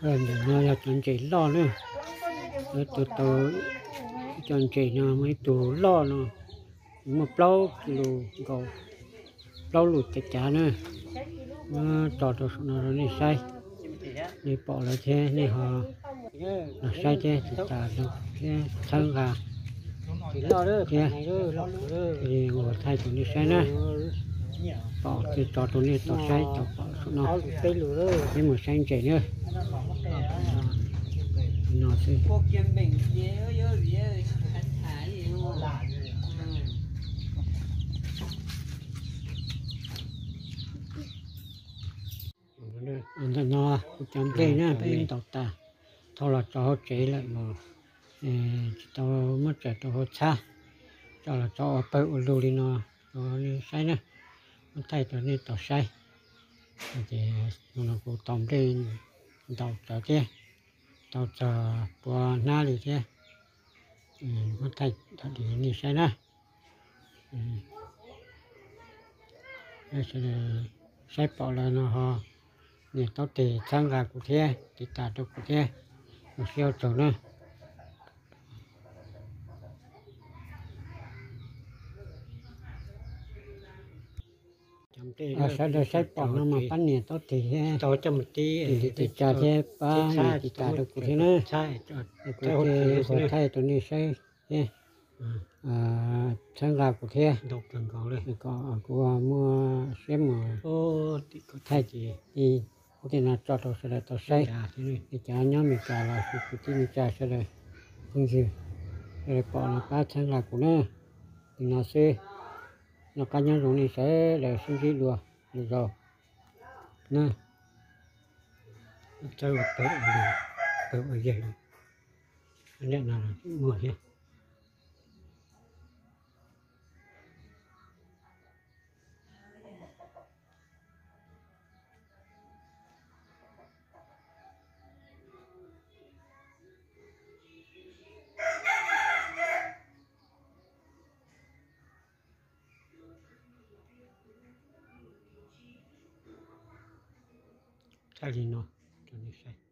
Ntawm no yog cov ntses loj na. Lawv tua tau cov ntses no muaj ib tug loj no, muaj plaub kis lus nkaus, plaub lus cav cav na. Muab tso rau saum no rau nej saib. Nej pom lawm thiab nej ho los saib thiab tiv tas thiab txhawb nqa thiab. Ua thaij rau nej saib na. Pom ces tso rau nej tau saib tau pom saum no. Peb mus saib ntses na. No xwb. Ntawm no kuv cov nplej na peb ntaus tas, thauj los tso hauv tsev lawm mas tsis tau muab tsaws rau hauv txhab, tso los tso ua pawg ua lug li no rau nej saib na, muab thaij rau nej tau saib. Ces no kuv tau nplej ntaus tawv thiab, tau txog puav hnab li thiab, muab thaij rau nej saib na. Sawv daws saib pom lawm no ho nias taub tes txhawb nqa kuv thiab tiv tas rau kuv thiab, ua siab ua tsaug na. Sawv daws saib pom no mas pab nias taub tes thiab, tiv tsa thiab pab nias tiv tas rau kuv thiab na. Kuv thiaj ua thaij rau nej saib thiab, txhawb nqa kuv thiab, kom kuv muaj siab mus thaij ub tej no tso rau sawv daws tau saib. Es cov nyob Meskas los sis kwv tij neej tsa sawv daws, phooj ywg sawv daws pom no pab txhawb nqa kuv na. Li no xwb, noj qab nyob zoo nej sawv daws sib ntsib dua lwm zaus na. Pawg ua yawg, muaj thiab. Thaij li no rau nej saib.